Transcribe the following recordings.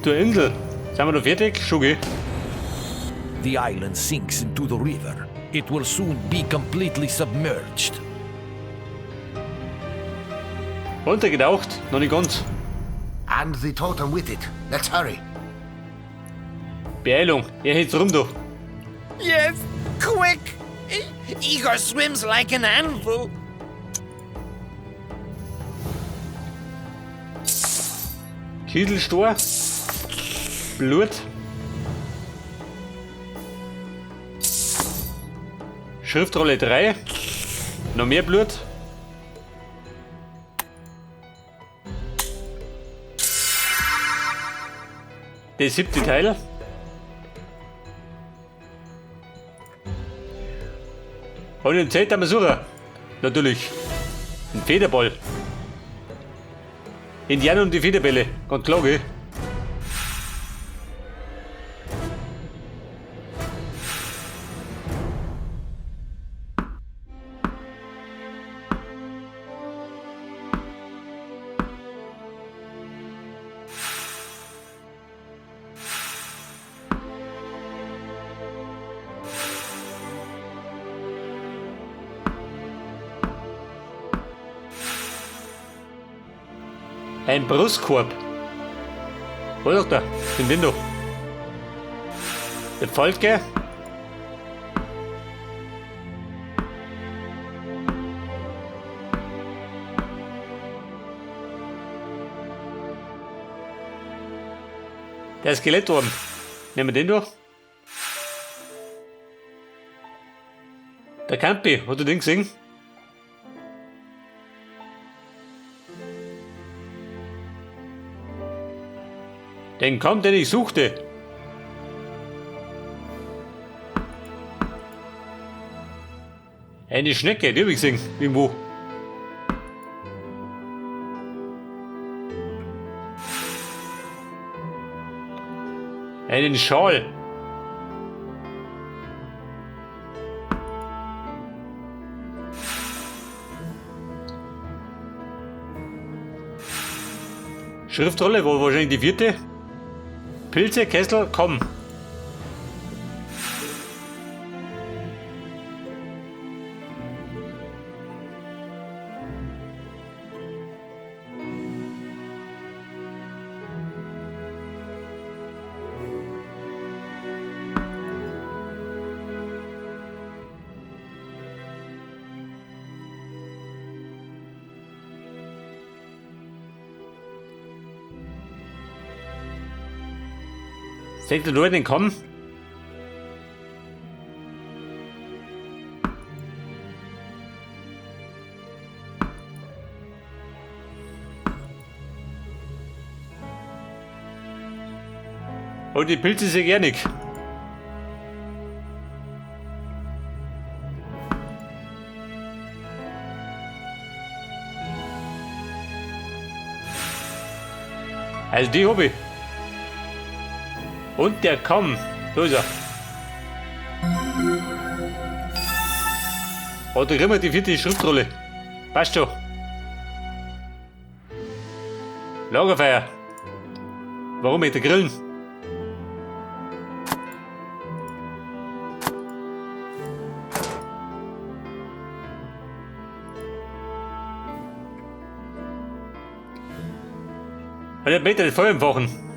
Zur Insel. Sind wir da fertig? Schon, gell? The island sinks into the river. It will soon be completely submerged. Untergetaucht? Noch nicht ganz. And the totem with it. Let's hurry. Beeilung, er hält rum da. Yes, quick! Igor swims like an anvil. Kieselstohr. Blut. Schriftrolle 3. Noch mehr Blut. Der siebte Teil. Und den Zelt am suchen. Natürlich. Ein Federball. Indianer und die Federbälle. Ganz klar, gell? Ein Brustkorb. Wo ist der? Den den da. Der Falke. Der Skelettorm. Nehmen wir den durch. Der Campi, hat du den gesehen? Den Kamm, den ich suchte. Eine Schnecke, die hab ich gesehen. Irgendwo. Einen Schal. Schriftrolle war wahrscheinlich die vierte. Pilze, Kessel, komm. Seht ihr nur den kommen? Und die Pilze sehe ich nicht. Also die hab ich. Und der Kamm. Da ist er. Oh, da kriegen wir die vierte Schriftrolle. Passt schon. Lagerfeuer. Warum mit der Grillen? Und der Meter das Feuer entfachen.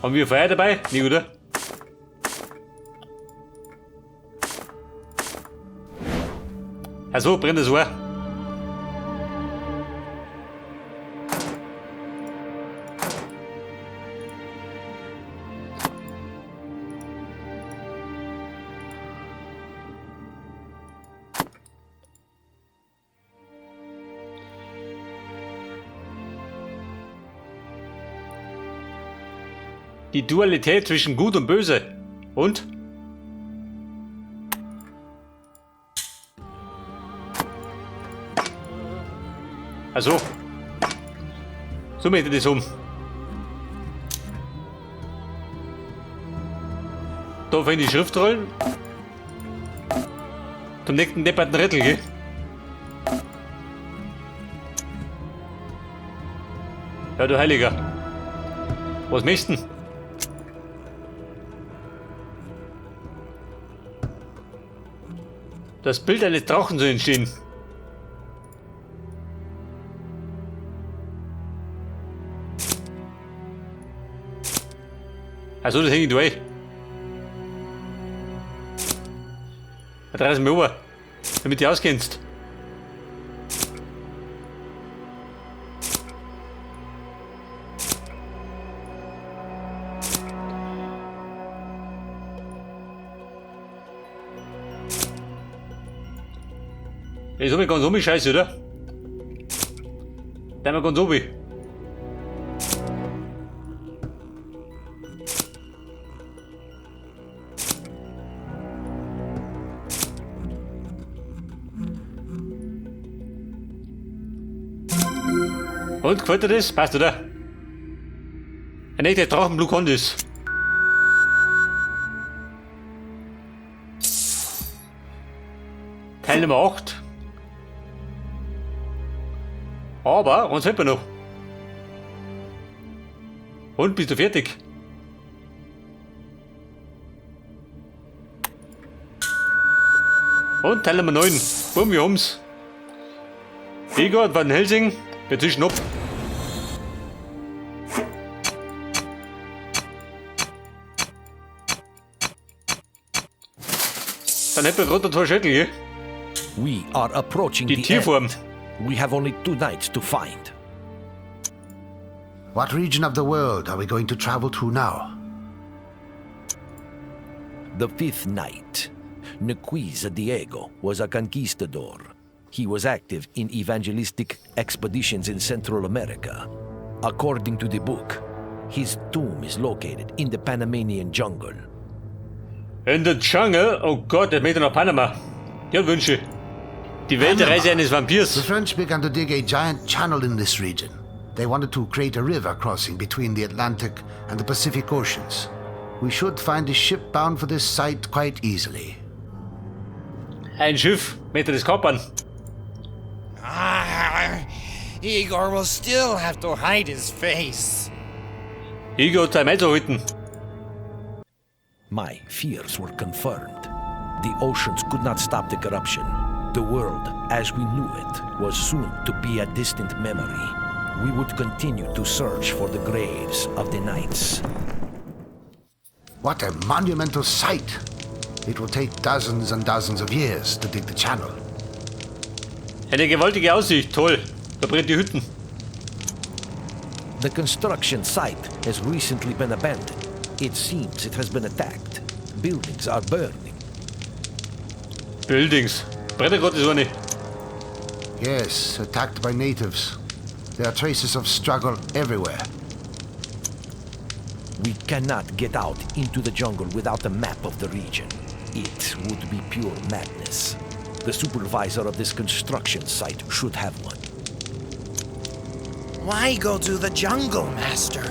Haben wir Feuer dabei? Nee, oder? Also, brennt das auch. Die Dualität zwischen Gut und Böse. Und? Also. So möchte ich das um. Da finde ich Schriftrollen. Zum nächsten depperten Rittel, gell? Ja, du Heiliger. Was möchtest du? Das Bild eines Drachen soll entstehen. Also, das hänge ich durch. Da drehst du mich über, damit du auskennst. Ist oben ganz oben scheiße, oder? Da ganz oben. Und, gefällt dir das? Passt, oder? Ein echtes Drachenblut kann das. Teil Nummer 8. Aber eins fehlt mir noch. Und bist du fertig? Und Teil Nummer 9. Boom, wir haben's. Igor Van Helsing, wir zischen ab. Dann hätten wir gerade 2 Schädel, gell? We are approaching Die the Tierform. end. We have only 2 nights to find. What region of the world are we going to travel to now? The 5th night. Nicuesa Diego was a conquistador. He was active in evangelistic expeditions in Central America. According to the book, his tomb is located in the Panamanian jungle. In the jungle? Oh Gott, der möchte nach Panama. Ja, Wünsche. Die Weltreise eines Vampirs. The French began to dig a giant channel in this region. They wanted to create a river crossing between the Atlantic and the Pacific Oceans. We should find a ship bound for this site quite easily. Ein Schiff, möchte das kapern. Ah, Igor will still have to hide his face. Igor hat sein einzuhalten. My fears were confirmed. The oceans could not stop the corruption. The world, as we knew it, was soon to be a distant memory. We would continue to search for the graves of the knights. What a monumental sight! It will take dozens and dozens of years to dig the channel. Eine gewaltige Aussicht, toll. Da brennt die Hütten. The construction site has recently been abandoned. It seems it has been attacked. Buildings are burning. Buildings. Brennt gerade so eine. Yes, attacked by natives. There are traces of struggle everywhere. We cannot get out into the jungle without a map of the region. It would be pure madness. The supervisor of this construction site should have one. Why go to the jungle, Master?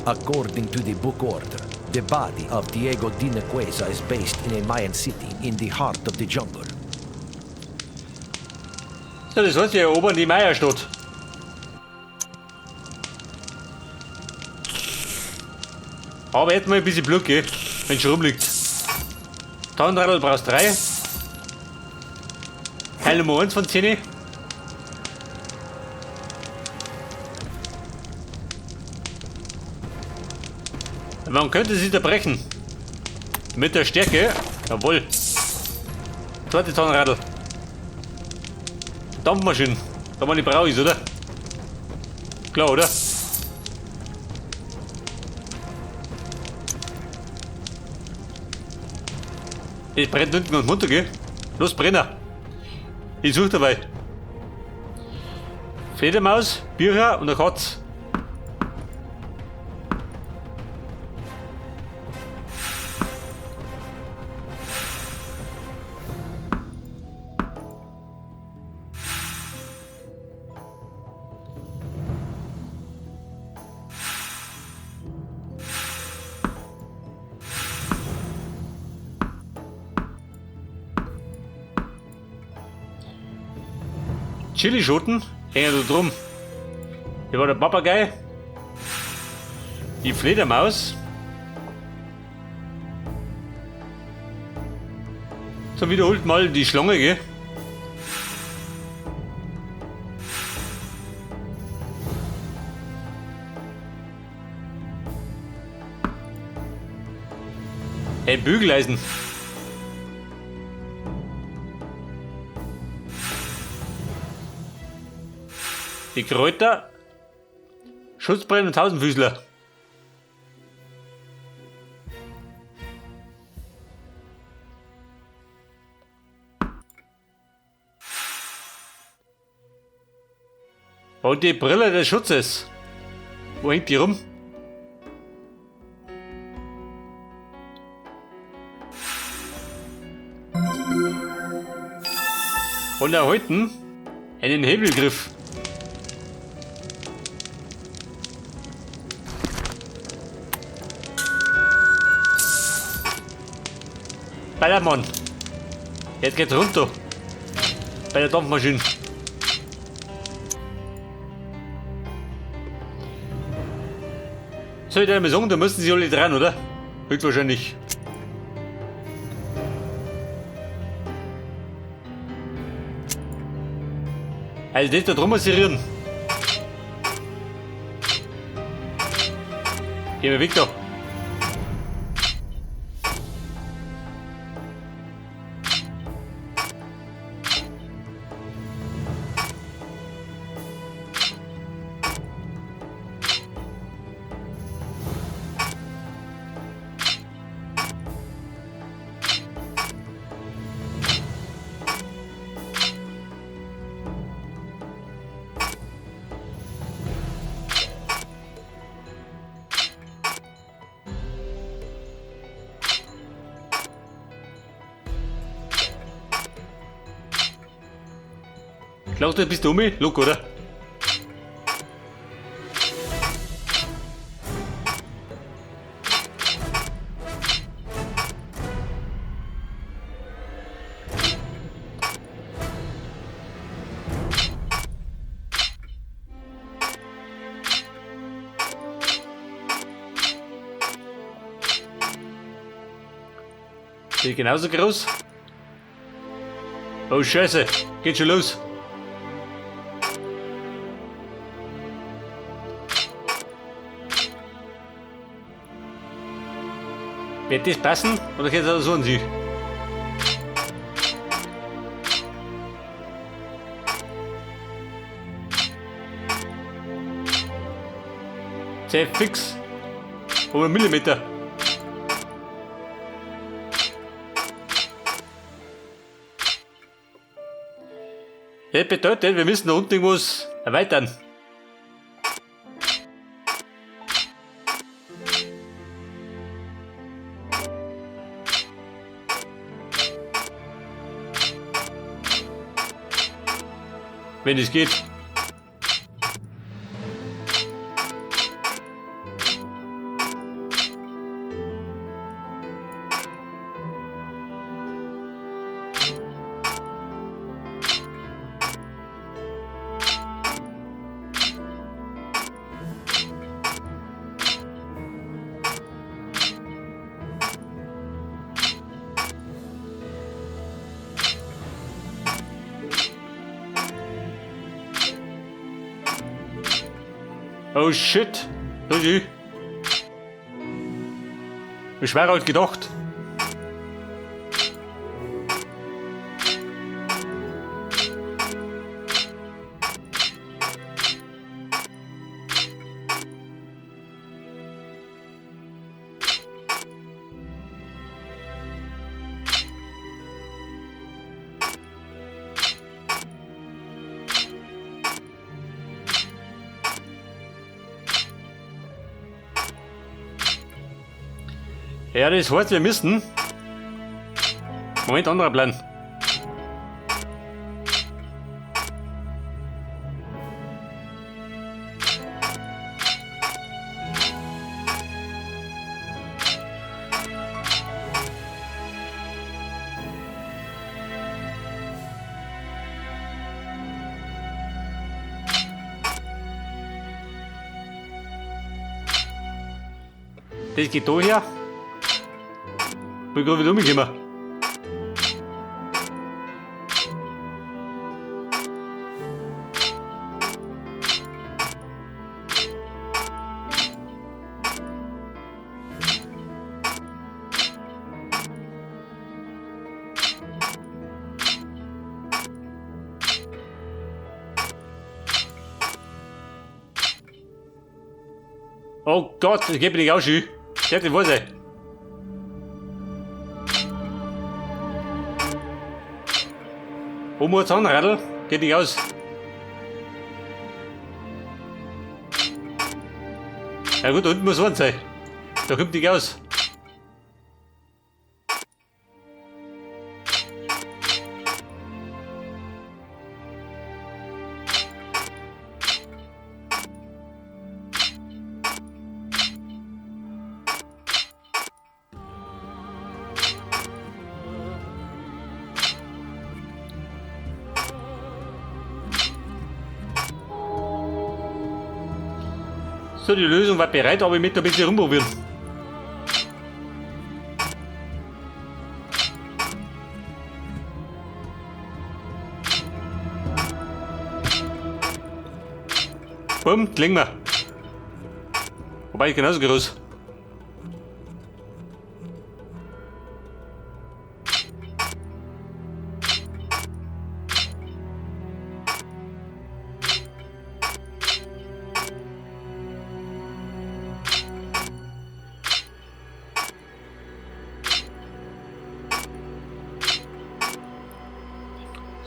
According to the book order, the body of Diego de Nicuesa is based in a Mayan city in the heart of the jungle. Ja, das heißt, wir erobern die Maya-Stadt. Aber jetzt mal ein bisschen Blut, gell? Wenn schon rumliegt. Zahnradl brauchst 3. Teil Nummer 1 von 10. Man könnte sie zerbrechen. Mit der Stärke. Jawohl. Zweite Zahnradl. Dampfmaschinen. Da man die brauche ich, oder? Klar, oder? Es brennt unten und munter, gell? Los, Brenner! Ich such dabei. Fledermaus, Bücher und eine Katze. Chilischoten hängen da drum. Hier war der Papagei. Die Fledermaus. Zum wiederholten Mal die Schlange, gell? Hey, Bügeleisen. Die Kräuter. Schutzbrennen und Tausendfüßler. Und die Brille des Schutzes. Wo hängt die rum? Und erhalten einen Hebelgriff. Ballermann. Jetzt geht's runter. Bei der Dampfmaschine. Soll ich dir mal sagen, da müssen sie alle dran, oder? Höchstwahrscheinlich. Also das da drum muss ich rühren. Geh mal weg da. Glaubst du, bist du um mich? Look, oder? Die genauso groß? Oh Scheiße, geht schon los. Wird das passen oder geht das so an sich? Sehr fix. Um einen Millimeter. Das bedeutet, wir müssen da unten irgendwas erweitern. Wenn es geht. Oh shit! Grüß Wie schwer als gedacht. Ja, das heißt, wir müssen. Moment, anderer Plan. Das geht da her. Bin gerade wieder umgekommen. Oh Gott, das geht mir nicht auch schön. Der hat den sein. Wo muss Zahnradl? Geht nicht aus. Ja gut, da unten muss eins sein. Da kommt nicht aus. So, die Lösung war bereit, aber ich möchte ein bisschen rumprobieren. Bumm, gelingen wir. Wobei ich genauso groß.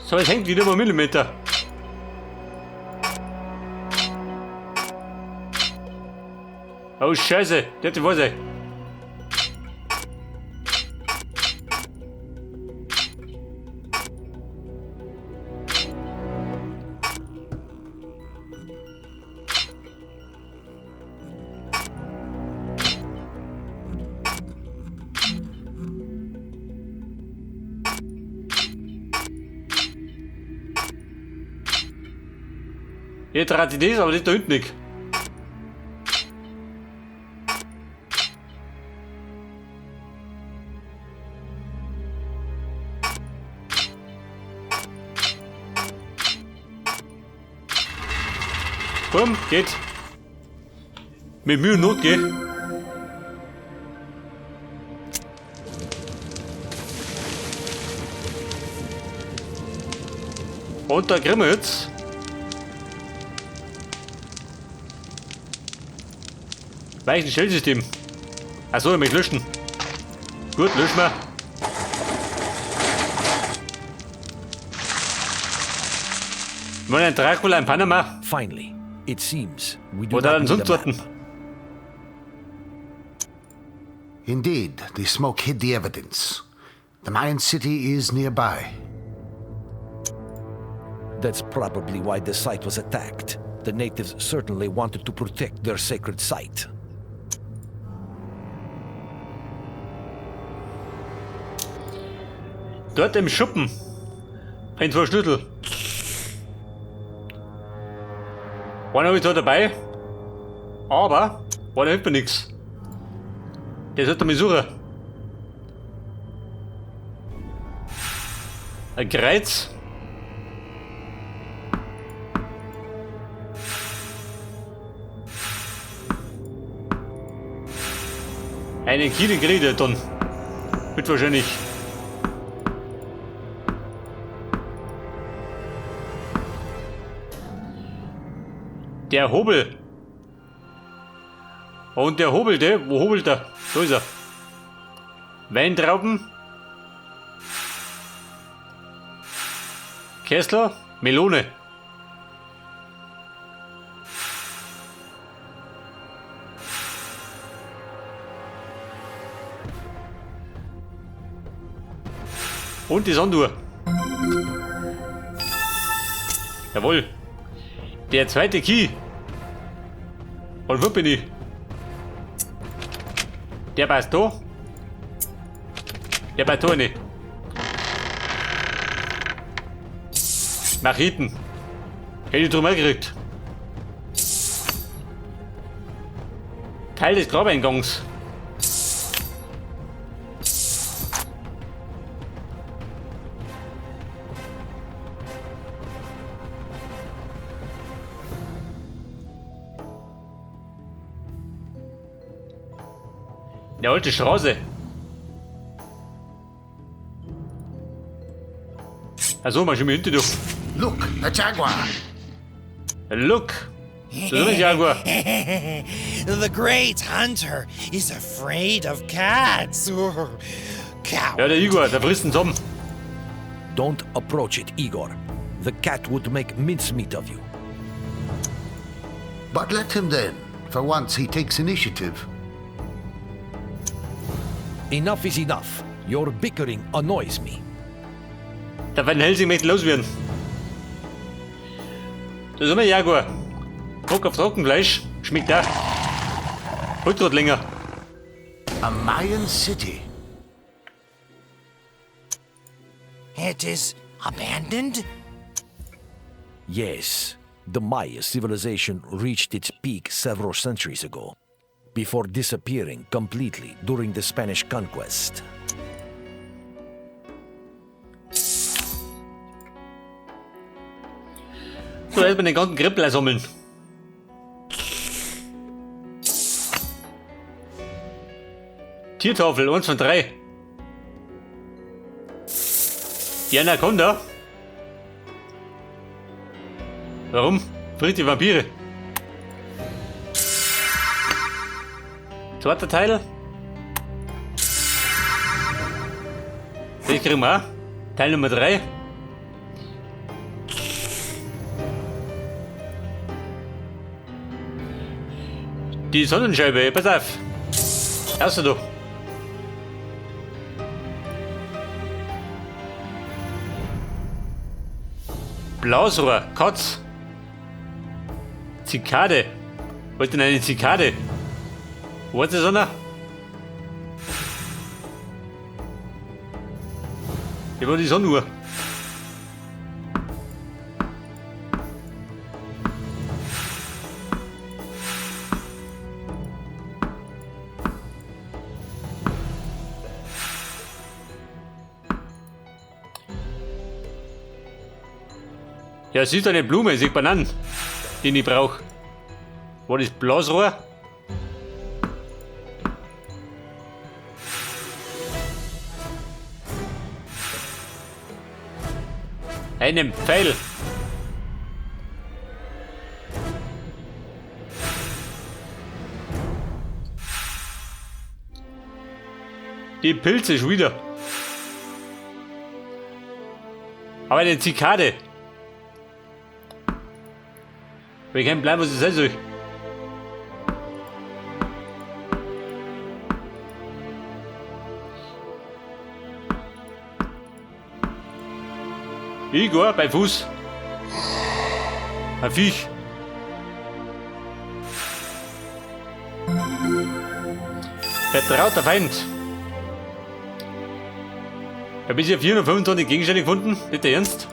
So, es hängt wieder mal Millimeter. Oh Scheiße, der hat die Hose. Hier dreht sich das, aber das da hinten nicht. Komm, geht. Mit Mühe und Not, gell? Und da kriegen wir jetzt. Weichenstellsystem. Achso, ich möchte löschen. Gut, löschen wir. Wir wollen einen Dracula in Panama. Finally, it seems we do Oder not dann need a sonst map. warten. Indeed, the smoke hid the evidence. The Mayan city is nearby. That's probably why the site was attacked. The natives certainly wanted to protect their sacred site. Dort im Schuppen. Ein zwei Schlüssel. Einer habe ich da dabei. Aber einer hilft mir nichts. Der sollte mir suchen. Ein Kreuz. Einen Kilo kriegt er dann. Wird wahrscheinlich. Der Hobel. Und der hobelte, wo hobelt er? Da ist er. Weintrauben. Kessler, Melone. Und die Sanduhr. Jawohl. Der zweite Key. Und wo bin ich? Der passt da. Der passt da nicht. Macheten. Hätte ich drum gekriegt. Teil des Grabeingangs. Die alte Straße. Also, mal schon mal hinter durch. Look, a jaguar. Look! Das ist ein Jaguar. The great hunter is afraid of cats. Coward. Ja, der Igor, der frisst ihn zusammen. Don't approach it, Igor. The cat would make mincemeat of you. But let him then. For once, he takes initiative. Enough is enough. Your bickering annoys me. Der Van Helsing möchte loswerden. Das ist ein Jaguar. Bock auf Trockenfleisch. Schmeckt auch. Holt grad länger. A Mayan city. It is abandoned? Yes, the Maya civilization reached its peak several centuries ago, before disappearing completely during the Spanish conquest. So, erstmal den ganzen Krippel einsammeln. Tiertafel, 1 von 3. Die Anaconda. Warum? Frisst die Vampire. Zweiter Teil. Den kriegen wir auch. Teil Nummer 3. Die Sonnenscheibe, pass auf. Erster du. Blasrohr, Katz. Zikade. Was ist denn eine Zikade? Wo ist das einer? Hier war die Sonnenuhr. Ja, es ist eine Blume, sieht man an, die ich brauche. War das Blasrohr? Einen Pfeil. Die Pilze schon wieder. Aber eine Zikade. Wir keinen Plan, was es sein soll. Igor, bei Fuß. Ein Viech. Vertrauter Feind. Ich habe bisher 425 Gegenstände gefunden. Nicht der Ernst?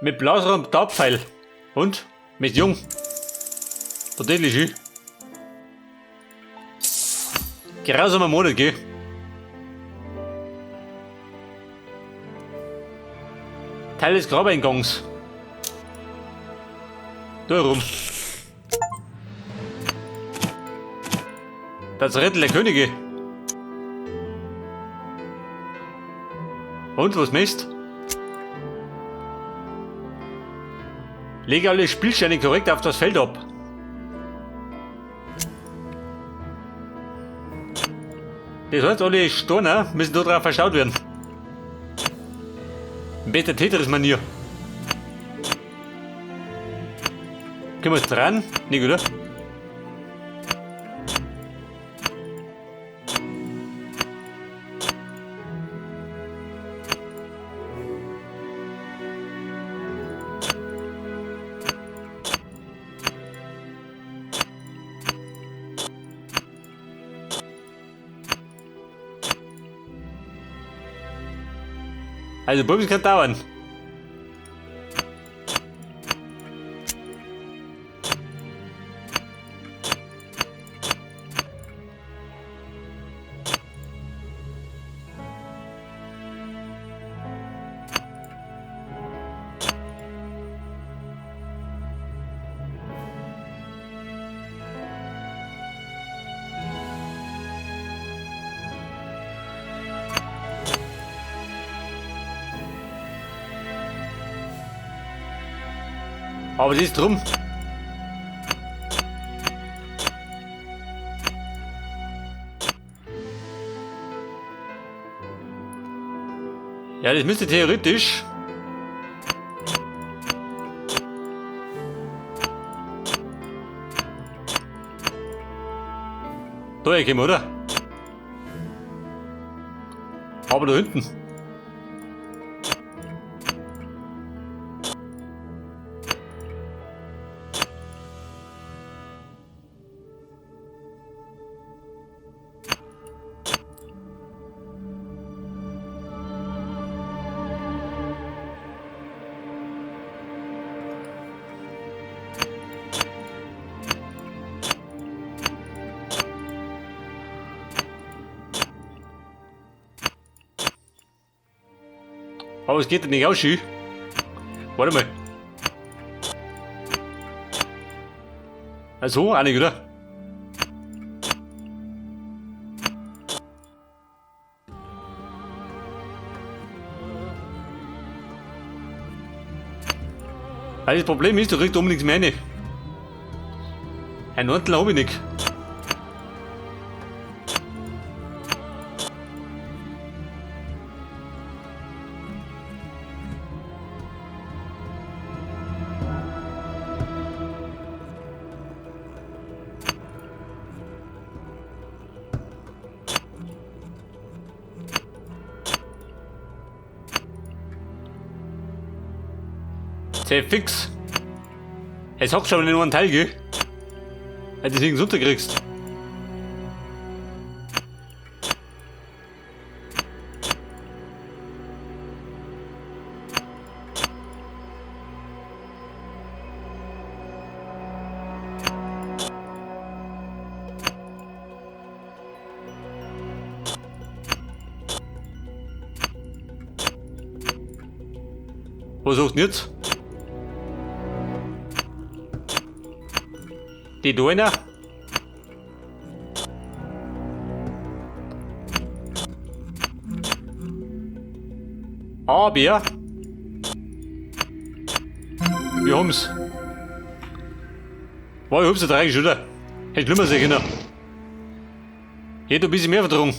Mit Blasrohr und Taubpfeil. Und? Mit Jung. Tatsächlich schön. Grausamer Monat, gell? Teil des Grabeingangs. Da rum. Das Rittel der Könige. Und was misst? Lege alle Spielsteine korrekt auf das Feld ab. Das heißt, alle Steine müssen da drauf verstaut werden. Bester Tetris-Manier. Können wir dran? Nicht, oder? Also Bums kann dauern. Aber das ist drum. Ja, das müsste theoretisch. Da herkommen, oder? Aber da hinten. Aber es geht nicht auch schön. Warte mal. Also, auch nicht, oder? Also das Problem ist, du kriegst oben nichts mehr rein. Ein Ordner hab ich nicht. Sehr fix. Es hockt schon nur einen Teil, gell? Weil du deswegen runterkriegst. Was sucht denn jetzt? Die Dona? Aber wir haben's. War, ich hab's ja tragisch, oder? Hätte schlimmer sein können. Hätte ein bisschen mehr vertragen.